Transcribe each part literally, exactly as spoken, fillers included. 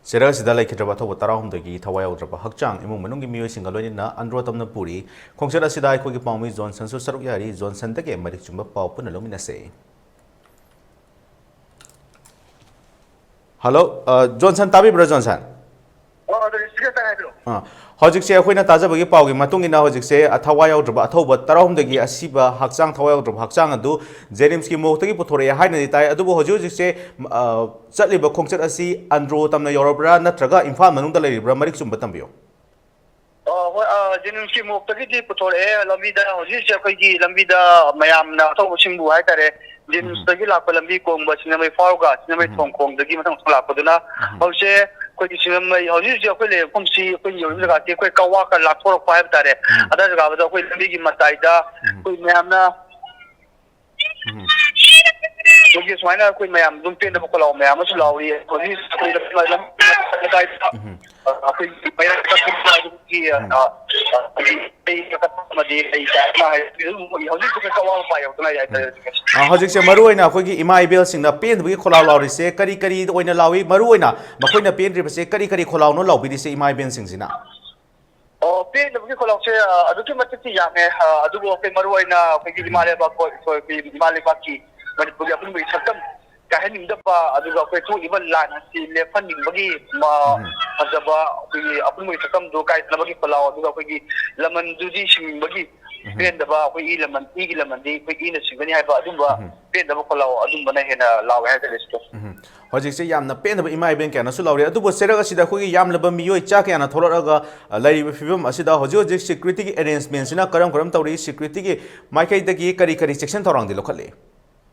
ꯆꯦꯔꯦꯜ ꯑꯁꯤꯗ ꯂꯩꯈꯤꯗ꯭ꯔꯕ ꯑꯊꯧꯕ ꯇꯔꯥꯍꯨꯝꯗꯣꯏꯒꯤ ꯊꯋꯥꯏ ꯌꯥꯎꯗ꯭ꯔꯕ ꯍꯛꯆꯥꯡ ꯏꯃꯨꯡ ꯃꯅꯨꯡꯒꯤ ꯃꯤꯑꯣꯏꯁꯤꯡꯒ ꯂꯣꯏꯅꯅ ꯑꯟꯗ꯭ꯔꯣ ꯇꯝꯅ ꯄꯨꯔꯤ꯫ ꯈꯣꯡꯆꯠ ꯑꯁꯤꯗ ꯑꯩꯈꯣꯏꯒꯤ ꯄꯥꯎꯃꯤ ꯖꯣꯟꯁꯟꯁꯨ ꯁꯔꯨꯛ ꯌꯥꯔꯤ꯫ ꯖꯣꯟꯁꯟꯗꯒꯤ ꯃꯔꯤꯛ ꯆꯨꯝꯕ ꯄꯥꯎ ꯄꯨꯟꯅ ꯂꯧꯃꯤꯟꯅꯁꯦ꯫ ꯍꯜꯂꯣ, ꯑ, ꯖꯣꯟꯁꯟ, ꯇꯥꯕꯤꯕ꯭ꯔꯥ, ꯖꯣꯟꯁꯟ? ꯑꯣ, ꯑꯗꯨ ꯁꯤꯒ ꯇꯥꯏ ꯍꯥꯏꯕꯤꯔꯣ꯫ ꯑ, ꯍꯧꯖꯤꯛꯁꯦ ꯑꯩꯈꯣꯏꯅ ꯇꯥꯖꯕꯒꯤ ꯄꯥꯎꯒꯤ ꯃꯇꯨꯡ ꯏꯟꯅ, ꯍꯧꯖꯤꯛꯁꯦ ꯊꯋꯥꯏ ꯌꯥꯎꯗ꯭ꯔꯕ ꯑꯊꯧꯕ ꯇꯔꯥꯍꯨꯝꯗꯣꯏꯒꯤ ꯑꯁꯤꯕ ꯍꯛꯆꯥꯡ, ꯊꯋꯥꯏ ꯌꯥꯎꯗ꯭ꯔꯕ ꯍꯛꯆꯥꯡ ꯑꯗꯨ ꯖꯦꯅꯤꯝꯁꯀꯤ ꯃꯣꯔꯒꯇꯒꯤ ꯄꯨꯊꯣꯔꯛꯑꯦ ꯍꯥꯏꯅꯗꯤ ꯇꯥꯏ꯫ ꯑꯗꯨꯕꯨ ꯍꯧꯖꯤꯛ ꯍꯧꯖꯤꯛꯁꯦ, ꯑ, ꯆꯠꯂꯤꯕ ꯈꯣꯡꯆꯠ ꯑꯁꯤ ꯑꯟꯗ꯭ꯔꯣ ꯇꯝꯅ ꯌꯧꯔꯕ꯭ꯔꯥ, ꯅꯠꯇ꯭ꯔꯒ ꯏꯝꯐꯥꯜ ꯃꯅꯨꯡꯗ ꯂꯩꯔꯤꯕ꯭ꯔꯥ? ꯃꯔꯤꯛ ꯆꯨꯝꯕ ꯇꯝꯕꯤꯌꯨ꯫ ꯑ, ꯍꯣꯏ, ꯑ, ꯖꯦꯅꯤꯝꯁꯀꯤ ꯃꯣꯔꯒꯇꯒꯤꯗꯤ ꯄꯨꯊꯣꯔꯛꯑꯦ꯫ ꯂꯝꯕꯤꯗ, ꯍꯧꯖꯤꯛ ꯍꯧꯖꯤꯛ ꯑꯩꯈꯣꯏꯒꯤ ꯂꯝꯕꯤꯗ ꯃꯌꯥꯝꯅ ꯑꯊꯧꯕꯁꯤꯡꯕꯨ ꯍꯥꯏꯇꯥꯔꯦ, ꯎꯝ꯫ ꯖꯦꯅꯤꯝꯁꯇꯒꯤ ꯂꯥꯛꯄ ꯂꯝꯕꯤ ꯀꯣꯡꯕ ꯁꯤꯡꯖꯃꯩ ꯐꯥꯎꯔꯒ ꯁꯤꯡꯖꯃꯩ ꯎꯝ꯫ ꯊꯣꯡ ꯈꯣꯡꯗꯒꯤ ꯃꯊꯪ ꯃꯊꯪ ꯂꯥꯛꯄꯗꯨꯅ ꯎꯝ꯫ ꯍꯧꯖꯤꯛꯁꯦ ꯑꯩꯈꯣꯏꯒꯤ ꯁꯤꯡꯖꯃꯩ, ꯍꯧꯖꯤꯛ ꯍꯧꯖꯤꯛ ꯑꯩꯈꯣꯏ ꯂꯩꯔꯤꯕ ꯃꯐꯝꯁꯤ ꯑꯩꯈꯣꯏ ꯌꯧꯔꯤꯕ ꯎꯝ꯫ ꯖꯒꯥꯁꯤ ꯑꯩꯈꯣꯏ ꯀꯛꯋꯥ ꯈꯔ ꯂꯥꯟꯊꯣꯔꯛꯄ ꯍꯥꯏꯕ ꯇꯥꯔꯦ꯫ ꯎꯝ꯫ ꯑꯗ ꯖꯒꯥꯗꯨꯗ ꯑꯩꯈꯣꯏ ꯂꯝꯕꯤꯒꯤ ꯃꯇꯥꯏꯗ ꯎꯝ꯫ ꯑꯩꯈꯣꯏ ꯃꯌꯥꯝꯅ ꯎꯝ꯫ ꯍꯧꯖꯤꯛ ꯁꯨꯃꯥꯏꯅ ꯑꯩꯈꯣꯏ ꯃꯌꯥꯝ ꯑꯗꯨꯝ ꯄꯦꯟꯗꯕ ꯈꯣꯜꯂꯥꯎ ꯃꯌꯥꯝ ꯑꯃꯁꯨ ꯂꯥꯎꯔꯤ꯫ ꯍꯧꯖꯤꯛ ꯑꯩꯈꯣꯏ ꯂꯝꯕꯤ ꯃꯇꯥꯏꯗ ꯎꯝ꯫ ꯑꯩꯈꯣꯏ ꯃꯌꯥꯝ ꯀꯛꯄꯒꯤ, ꯎꯝ꯫ ꯑ, ꯑ, ꯑꯩꯈꯣꯏꯒꯤ ꯃꯩ ꯀꯛꯄ ꯑꯃꯗꯤ ꯂꯩ ꯀꯥꯏꯅ ꯍꯥꯏ꯫ ꯑꯗꯨꯝ ꯍꯧꯖꯤꯛ ꯍꯧꯖꯤꯛ ꯑꯋꯥꯕ ꯄꯥꯏ ꯌꯧꯗꯅ ꯂꯩ ꯍꯥꯏꯇꯥꯔꯦ ꯎꯝ꯫ ꯍꯧꯖꯤꯛ꯫ ꯑ, ꯍꯧꯖꯤꯛꯁꯦ ꯃꯔꯨꯑꯣꯏꯅ ꯑꯩꯈꯣꯏꯒꯤ ꯏꯃꯥ ꯏꯕꯦꯜꯁꯤꯡꯅ ꯄꯦꯟꯗꯕꯒꯤ ꯈꯣꯜꯂꯥꯎ ꯂꯥꯎꯔꯤꯁꯦ ꯀꯔꯤ ꯀꯔꯤ ꯑꯣꯏꯅ ꯂꯥꯎꯏ? ꯃꯔꯨꯑꯣꯏꯅ ꯃꯈꯣꯏꯅ ꯄꯦꯟꯗ꯭ꯔꯤꯕꯁꯦ ꯀꯔꯤ ꯀꯔꯤ ꯈꯣꯜꯂꯥꯎꯅꯣ ꯂꯥꯎꯕꯤꯔꯤꯁꯦ ꯏꯃꯥ ꯏꯕꯦꯜꯁꯤꯡꯁꯤꯅ? ꯑꯣ, ꯄꯦꯟꯗꯕꯒꯤ ꯈꯣꯜꯂꯥꯎꯁꯦ, ꯑ, ꯑꯗꯨꯛꯀꯤ ꯃꯇꯤꯛ ꯌꯥꯝꯃꯦ꯫ ꯑ, ꯑꯗꯨꯕꯨ ꯑꯩꯈꯣꯏ ꯃꯔꯨꯑꯣꯏꯅ ꯑꯩꯈꯣꯏꯒꯤ ꯏꯃꯥ ꯂꯩꯕꯥꯛ, ꯑꯩꯈꯣꯏ, ꯑꯩꯈꯣꯏ ꯏꯃꯥ ꯂꯩꯕꯥꯛꯀꯤ ꯃꯅꯤꯄꯨꯔꯒꯤ ꯑꯄꯨꯟꯕꯒꯤ ꯁꯛꯇꯝ ꯀꯥꯏꯍꯟꯅꯤꯡꯗꯕ, ꯑꯗꯨꯒ ꯑꯩꯈꯣꯏ ꯊꯣꯛꯂꯤꯕ ꯂꯥꯟ ꯑꯁꯤ ꯂꯦꯞꯍꯟꯅꯤꯡꯕꯒꯤ, ꯃ-, ꯎꯝ꯫ ꯐꯖꯕ ꯑꯩꯈꯣꯏꯒꯤ ꯑꯄꯨꯟꯕꯒꯤ ꯁꯛꯇꯝꯗꯨ ꯀꯥꯏꯗꯅꯕꯒꯤ ꯈꯣꯜꯂꯥꯎ, ꯑꯗꯨꯒ ꯑꯩꯈꯣꯏꯒꯤ ꯂꯃꯟꯗꯨꯗꯤ ꯁꯤꯡꯅꯤꯡꯕꯒꯤ ꯎꯝ꯫ ꯄꯦꯟꯗꯕ, ꯑꯩꯈꯣꯏ ꯏ ꯂꯃꯟ, ꯏꯒꯤ ꯂꯃꯟꯗꯤ ꯑꯩꯈꯣꯏ ꯏꯅ ꯁꯤꯡꯒꯅꯤ ꯍꯥꯏꯕ ꯑꯗꯨꯝꯕ ꯎꯝ꯫ ꯄꯦꯟꯗꯕ ꯈꯣꯜꯂꯥꯎ ꯑꯗꯨꯝꯕꯅ ꯍꯦꯟꯅ ꯂꯥꯎꯋꯦ ꯍꯥꯏꯇꯥꯔꯦ ꯁꯤꯗ꯫ ꯎꯝ꯫ ꯍꯧꯖꯤꯛꯁꯦ ꯌꯥꯝꯅ ꯄꯦꯟꯗꯕ ꯏꯃꯥ ꯏꯕꯦꯟ ꯀꯌꯥꯅꯁꯨ ꯂꯥꯎꯔꯤ꯫ ꯑꯗꯨꯕꯨ ꯆꯩꯔꯛ ꯑꯁꯤꯗ ꯑꯩꯈꯣꯏꯒꯤ ꯌꯥꯝꯂꯕ ꯃꯤꯑꯣꯏ ꯆꯥ ꯀꯌꯥꯅ ꯊꯣꯛꯂꯛꯂꯒ, ꯑ, ꯂꯩꯔꯤꯕ ꯐꯤꯕꯝ ꯑꯁꯤꯗ ꯍꯧꯖꯤꯛ ꯍꯧꯖꯤꯛ security ꯒꯤ arrangement ꯁꯤꯅ ꯀꯔꯝ ꯀꯔꯝ ꯇꯧꯔꯤ? Security ꯒꯤ ꯃꯥꯏꯀꯩꯗꯒꯤ ꯀꯔꯤ ꯀꯔꯤ ꯆꯦꯛꯁꯤꯟ ꯊꯧꯔꯥꯡꯗꯤ ꯂꯧꯈꯠꯂꯤ?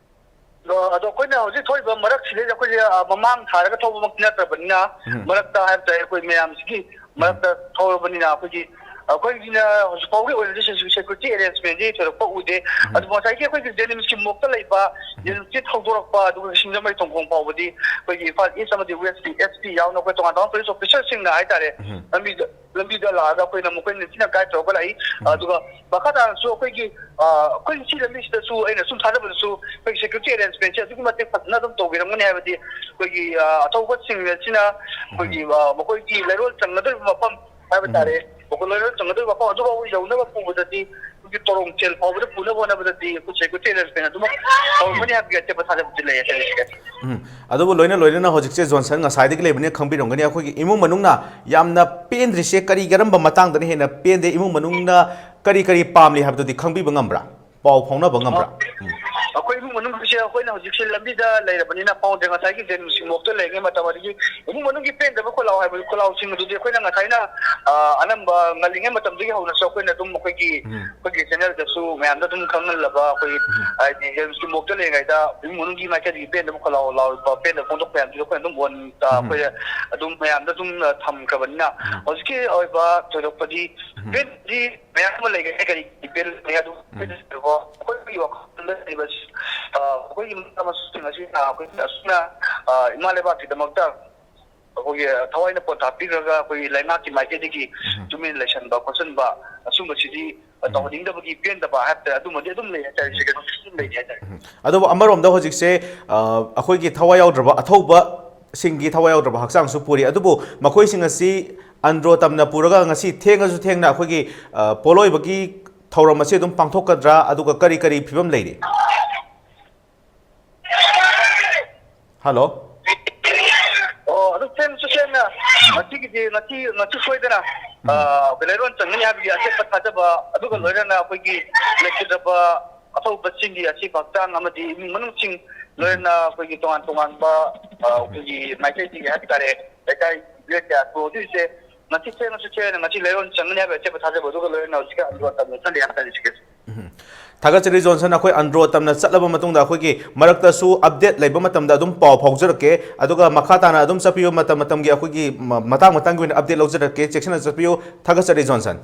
ꯑꯗꯣ, ꯑꯗꯣ ꯑꯩꯈꯣꯏꯅ ꯍꯧꯖꯤꯛ ꯊꯣꯛꯏꯕ ꯃꯔꯛꯁꯤꯗꯩꯗ ꯑꯩꯈꯣꯏꯁꯦ, ꯑ, ꯃꯃꯥꯡ ꯊꯥꯔꯒ ꯊꯣꯛꯄꯃꯛꯇꯤ ꯅꯠꯇ꯭ꯔꯕꯅꯤꯅ, ꯎꯝ꯫ ꯃꯔꯛꯇ ꯍꯥꯏꯕ ꯇꯥꯔꯦ ꯑꯩꯈꯣꯏ ꯃꯌꯥꯝꯁꯤꯒꯤ ꯎꯝ꯫ ꯃꯔꯛꯇ ꯊꯣꯛꯂꯕꯅꯤꯅ ꯑꯩꯈꯣꯏꯒꯤ, ꯑꯩꯈꯣꯏꯒꯤꯅ ꯍꯧꯖꯤꯛ ꯐꯥꯎꯒꯤ ꯑꯣꯏꯅꯗꯤ ꯁꯦꯀ꯭ꯌꯨꯔꯤꯇꯤ ꯑꯦꯔꯦꯟꯖꯃꯦꯟꯗꯤ ꯊꯣꯏꯗꯣꯛꯄ ꯎꯗꯦ꯫ ꯑꯗꯨꯕꯨ ꯉꯁꯥꯏꯒꯤ ꯑꯩꯈꯣꯏꯒꯤ ꯖꯦꯅꯤꯝꯁꯀꯤ ꯃꯣꯛꯇ ꯂꯩꯕ, ꯖꯦꯅꯤꯝꯁꯀꯤ ꯊꯧꯗꯣꯔꯛꯄ, ꯑꯗꯨꯒ ꯁꯤꯡꯖꯃꯩ ꯊꯣꯡꯈꯣꯡ ꯐꯥꯎꯕꯗꯤ ꯑꯩꯈꯣꯏꯒꯤ ꯏꯝꯐꯥꯜ ꯏꯁ ꯑꯃꯗꯤ ꯋꯦꯁꯀꯤ ꯑꯦꯁ ꯄꯤ ꯌꯥꯎꯅ ꯑꯩꯈꯣꯏ ꯇꯣꯉꯥꯟ ꯇꯣꯉꯥꯟꯕ ꯄꯨꯂꯤꯁ ꯑꯣꯐꯤꯁꯔꯁꯤꯡꯅ ꯍꯥꯏꯇꯥꯔꯦ, ꯂꯝꯕꯤꯗ ꯂꯝꯕꯤꯗ ꯂꯥꯛꯑꯒ ꯑꯩꯈꯣꯏꯅ ꯃꯈꯣꯏꯅ ꯅꯤꯡꯊꯤꯅ ꯒꯥꯏꯗ ꯇꯧꯔꯒ ꯂꯥꯛꯏ꯫ ꯑꯗꯨꯒ ꯃꯈꯥ ꯇꯥꯅꯁꯨ ꯑꯩꯈꯣꯏꯒꯤ, ꯑ, ꯑꯩꯈꯣꯏ ꯁꯤ ꯂꯝꯕꯤꯁꯤꯗꯁꯨ ꯑꯩꯅ ꯁꯨꯝ ꯊꯥꯖꯕꯗꯁꯨ ꯑꯩꯈꯣꯏꯒꯤ ꯁꯦꯀ꯭ꯌꯨꯔꯤꯇꯤ ꯑꯦꯔꯦꯟꯖꯃꯦꯟꯁꯦ ꯑꯗꯨꯛꯀꯤ ꯃꯇꯤꯛ ꯐꯖꯅ ꯑꯗꯨꯝ ꯇꯧꯕꯤꯔꯝꯒꯅꯤ, ꯍꯥꯏꯕꯗꯤ ꯑꯩꯈꯣꯏꯒꯤ, ꯑ, ꯑꯊꯧꯕꯁꯤꯡ ꯑꯁꯤꯅ ꯑꯩꯈꯣꯏꯒꯤ, ꯑ, ꯃꯈꯣꯏꯒꯤ ꯂꯩꯔꯣꯜ ꯆꯪꯒꯗꯧꯔꯤꯕ ꯃꯐꯝ ꯍꯥꯏꯕ ꯇꯥꯔꯦ, ꯃꯈꯣꯏ ꯂꯩꯔꯣꯜ ꯆꯪꯒꯗꯧꯔꯤꯕ ꯃꯐꯝ ꯑꯗꯨꯐꯥꯎꯕ ꯌꯧꯅꯕ ꯄꯨꯕꯗꯗꯤ, ꯑꯩꯈꯣꯏꯒꯤ ꯇꯣꯔꯣꯡ ꯁꯦꯜ ꯐꯥꯎꯕꯗ ꯄꯨꯅꯕ ꯍꯣꯠꯅꯕꯗꯗꯤ ꯑꯩꯈꯣꯏ ꯁꯦꯀ꯭ꯌꯨꯔꯤꯇꯤ ꯑꯦꯔꯦꯟꯖꯃꯦꯟ ꯑꯗꯨꯃꯛ ꯇꯧꯔꯝꯒꯅꯤ ꯍꯥꯏꯕꯒꯤ ꯑꯆꯦꯠꯄ ꯊꯥꯖꯕꯗꯤ ꯂꯩ ꯍꯥꯏꯇꯥꯔꯦ꯫ ꯎꯝ꯫ ꯑꯗꯨꯕꯨ ꯂꯣꯏꯅ ꯂꯣꯏꯅꯅ ꯍꯧꯖꯤꯛꯁꯦ ꯖꯣꯟꯁꯟ ꯉꯁꯥꯏꯗꯒꯤ ꯂꯩꯕꯅꯤꯅ ꯈꯪꯕꯤꯔꯝꯒꯅꯤ, ꯑꯩꯈꯣꯏꯒꯤ ꯏꯃꯨꯡ ꯃꯅꯨꯡꯅ ꯌꯥꯝꯅ ꯄꯦꯟꯗ꯭ꯔꯤꯁꯦ ꯀꯔꯤ, ꯀꯔꯝꯕ ꯃꯇꯥꯡꯗꯅ ꯍꯦꯟꯅ ꯄꯦꯟꯗꯦ, ꯏꯃꯨꯡ ꯃꯅꯨꯡꯅ ꯀꯔꯤ ꯀꯔꯤ ꯄꯥꯝꯂꯤ ꯍꯥꯏꯕꯗꯨꯗꯤ ꯈꯪꯕꯤꯕ ꯉꯝꯕ꯭ꯔꯥ? ꯄꯥꯎ ꯐꯥꯎꯅꯕ ꯉꯝꯕ꯭ꯔꯥ? ꯎꯝ꯫ ꯑꯩꯈꯣꯏ ꯏꯃꯨꯡ ꯃꯅꯨꯡꯁꯦ ꯑꯩꯈꯣꯏꯅ ꯍꯧꯖꯤꯛꯁꯦ ꯂꯝꯕꯤꯗ ꯂꯩꯔꯕꯅꯤꯅ ꯐꯥꯎꯗ꯭ꯔꯦ꯫ ꯉꯁꯥꯏꯒꯤ ꯖꯦꯅꯤꯝꯁꯀꯤ ꯃꯣꯛꯇ ꯂꯩꯔꯤꯉꯩ ꯃꯇꯝ, ꯑꯗꯒꯤ ꯏꯃꯨꯡ ꯃꯅꯨꯡꯒꯤ ꯄꯦꯟꯗꯕ ꯈꯣꯜꯂꯥꯎ ꯍꯥꯏꯕ ꯈꯣꯜꯂꯥꯎꯁꯤꯡ ꯑꯗꯨꯗꯤ ꯑꯩꯈꯣꯏꯅ ꯉꯁꯥꯏꯅ, ꯑ, ꯑꯅꯝꯕ ꯉꯜꯂꯤꯉꯩ ꯃꯇꯝꯗꯒꯤ ꯍꯧꯅꯁꯨ ꯑꯩꯈꯣꯏꯅ ꯑꯗꯨꯝ ꯑꯩꯈꯣꯏꯒꯤ, ꯎꯝ꯫ ꯑꯩꯈꯣꯏꯒꯤ ꯆꯦꯅꯦꯜꯗꯁꯨ ꯃꯌꯥꯝꯗ ꯑꯗꯨꯝ ꯈꯪꯍꯜꯂꯕ, ꯑꯩꯈꯣꯏꯒꯤ, ꯎꯝ꯫ ꯍꯥꯏꯗꯤ ꯖꯦꯅꯤꯝꯁꯀꯤ ꯃꯣꯛꯇ ꯂꯩꯔꯤꯉꯩꯗ ꯏꯃꯨꯡ ꯃꯅꯨꯡꯒꯤ ꯃꯥꯏꯀꯩꯗꯒꯤ ꯄꯦꯟꯗꯕ ꯈꯣꯜꯂꯥꯎ ꯂꯥꯎꯔꯤꯕ, ꯄꯦꯟꯗꯕ ꯐꯣꯡꯗꯣꯛꯄ ꯃꯌꯥꯝꯗꯨꯁꯨ ꯑꯩꯈꯣꯏꯅ ꯑꯗꯨꯝ ꯑꯣꯟ-, ꯑ, ꯎꯝ꯫ ꯑꯩꯈꯣꯏ ꯑꯗꯨꯝ ꯃꯌꯥꯝꯗ ꯑꯗꯨꯝ, ꯑ, ꯊꯝꯈ꯭ꯔꯕꯅꯤꯅ ꯎꯝ꯫ ꯍꯧꯖꯤꯛꯀꯤ ꯑꯣꯏꯕ ꯊꯣꯏꯗꯣꯛꯄꯗꯤ ꯎꯝ꯫ ꯄꯦꯟꯗꯤ ꯃꯌꯥꯝ ꯑꯃ ꯂꯩꯒꯅꯤ, ꯀꯔꯤ ꯄꯦꯟ ꯂꯩ ꯑꯗꯨ ꯎꯝ꯫ ꯑꯩꯈꯣꯏꯒꯤ ꯋꯥꯈꯜꯗ ꯂꯩꯕ, ꯑ, ꯑꯩꯈꯣꯏꯒꯤ ꯃꯆꯥ ꯃꯁꯨꯁꯤꯡ ꯑꯁꯤꯅ ꯑꯩꯈꯣꯏꯒꯤ ꯑꯁꯨꯝꯅ, ꯑ, ꯏꯃꯥ ꯂꯩꯕꯥꯛꯀꯤꯗꯃꯛꯇ ꯑꯩꯈꯣꯏꯒꯤ ꯊꯋꯥꯏꯅ ꯄꯣꯟꯊꯥ ꯄꯤꯈ꯭ꯔꯒ ꯑꯩꯈꯣꯏꯒꯤ ꯂꯩꯉꯥꯛꯀꯤ ꯃꯥꯏꯀꯩꯗꯒꯤ ꯎꯝ꯫ ꯇꯨꯃꯤꯟ ꯂꯩꯁꯟꯕ ꯈꯣꯠꯆꯟꯕ ꯑꯁꯨꯝꯕꯁꯤꯗꯤ, ꯑ, ꯎꯝ꯫ ꯇꯧꯍꯟꯅꯤꯡꯗꯕꯒꯤ ꯄꯦꯟꯗꯕ ꯍꯥꯏꯕ ꯇꯥꯔꯦ, ꯑꯗꯨꯝꯕꯗꯤ ꯑꯗꯨꯝ ꯂꯩ ꯍꯥꯏꯇꯥꯔꯦ, ꯎꯝ꯫ ꯁꯦꯀ꯭ꯌꯨꯔꯤꯇꯤ ꯑꯗꯨꯝ ꯂꯩꯔꯤ ꯍꯥꯏꯇꯥꯔꯦ꯫ ꯎꯝ꯫ ꯑꯗꯨꯕꯨ ꯑꯃꯔꯣꯝꯗ ꯍꯧꯖꯤꯛꯁꯦ, ꯑ, ꯑꯩꯈꯣꯏꯒꯤ ꯊꯋꯥꯏ ꯌꯥꯎꯗ꯭ꯔꯕ ꯑꯊꯧꯕꯁꯤꯡꯒꯤ ꯊꯋꯥꯏ ꯌꯥꯎꯗ꯭ꯔꯕ ꯍꯛꯆꯥꯡꯁꯨ ꯄꯨꯔꯤ, ꯑꯗꯨꯕꯨ ꯃꯈꯣꯏꯁꯤꯡ ꯑꯁꯤ ꯑꯟꯗ꯭ꯔꯣ ꯇꯝꯅ ꯄꯨꯔꯒ ꯉꯁꯤ ꯊꯦꯡꯉꯁꯨ ꯊꯦꯡꯅ ꯑꯩꯈꯣꯏꯒꯤ, ꯑ, ꯄꯣꯠꯂꯣꯏꯕꯒꯤ ꯊꯧꯔꯝ ꯑꯁꯤ ꯑꯗꯨꯝ ꯄꯥꯡꯊꯣꯛꯀꯗ꯭ꯔꯥ? ꯑꯗꯨꯒ ꯀꯔꯤ ꯀꯔꯤ ꯐꯤꯕꯝ ꯂꯩꯔꯤ? ꯍꯜꯂꯣ? ꯑꯣ, ꯑꯗꯨ ꯁꯦꯝꯁꯨ ꯁꯦꯝꯅ ꯉꯁꯤꯒꯤꯗꯤ, ꯉꯁꯤ, ꯉꯁꯤ ꯁꯣꯏꯗꯅ, ꯎꯝ꯫ ꯑ, ꯂꯩꯔꯣꯟ ꯆꯪꯒꯅꯤ ꯍꯥꯏꯕꯒꯤ ꯑꯆꯦꯠꯄ ꯊꯥꯖꯕ, ꯑꯗꯨꯒ ꯎꯝ꯫ ꯂꯣꯏꯅꯅ ꯑꯩꯈꯣꯏꯒꯤ ꯂꯩꯈꯤꯗ꯭ꯔꯕ ꯑꯊꯧꯕꯁꯤꯡꯒꯤ ꯑꯁꯤꯕ ꯍꯛꯆꯥꯡ ꯑꯃꯗꯤ ꯏꯃꯨꯡ ꯃꯅꯨꯡꯁꯤꯡ, ꯎꯝ꯫ ꯂꯣꯏꯅꯅ ꯑꯩꯈꯣꯏꯒꯤ ꯇꯣꯉꯥꯟ ꯇꯣꯉꯥꯟꯕ, ꯑ, ꯎꯝ꯫ ꯑꯩꯈꯣꯏꯒꯤ ꯃꯥꯏꯀꯩꯗꯒꯤ ꯍꯥꯏꯕ ꯇꯥꯔꯦ, ꯂꯩꯀꯥꯏ ꯂꯦꯛ ꯀꯌꯥ ꯊꯣꯛꯑꯗꯣꯏꯁꯦ ꯉꯁꯤ ꯊꯦꯡꯅꯁꯨ ꯊꯦꯡꯅ ꯉꯁꯤ ꯂꯩꯔꯣꯟ ꯆꯪꯒꯅꯤ ꯍꯥꯏꯕ ꯑꯆꯦꯠꯄ ꯊꯥꯖꯕ ꯑꯗꯨꯒ ꯂꯣꯏꯅꯅ ꯍꯧꯖꯤꯛꯀꯤ ꯑꯟꯗ꯭ꯔꯣ ꯇꯝꯅ ꯆꯠꯂꯤ ꯍꯥꯏꯕ ꯇꯥꯔꯦ꯫ ꯎꯝ꯫ ꯊꯥꯒꯠꯆꯔꯤ ꯖꯣꯟꯁꯟ, ꯑꯩꯈꯣꯏ ꯑꯟꯗ꯭ꯔꯣ ꯇꯝꯅ ꯆꯠꯂꯕ ꯃꯇꯨꯡꯗ ꯑꯩꯈꯣꯏꯒꯤ ꯃꯔꯛꯇꯁꯨ ꯑꯞꯗꯦꯠ ꯂꯩꯕ ꯃꯇꯝꯗ ꯑꯗꯨꯝ ꯄꯥꯎ ꯐꯥꯎꯖꯔꯛꯀꯦ, ꯑꯗꯨꯒ ꯃꯈꯥ ꯇꯥꯅ ꯑꯗꯨꯝ ꯆꯠꯄꯤꯌꯨ, ꯃꯇꯝ ꯃꯇꯝꯒꯤ ꯑꯩꯈꯣꯏꯒꯤ ꯃ-, ꯃꯇꯥꯡ ꯃꯇꯥꯡꯒꯤ ꯑꯣꯏꯅ ꯑꯞꯗꯦꯠ ꯂꯧꯖꯔꯛꯀꯦ꯫ ꯆꯦꯛꯁꯤꯟꯅ ꯆꯠꯄꯤꯌꯨ꯫ ꯊꯥꯒꯠꯆꯔꯤ ꯖꯣꯟꯁꯟ꯫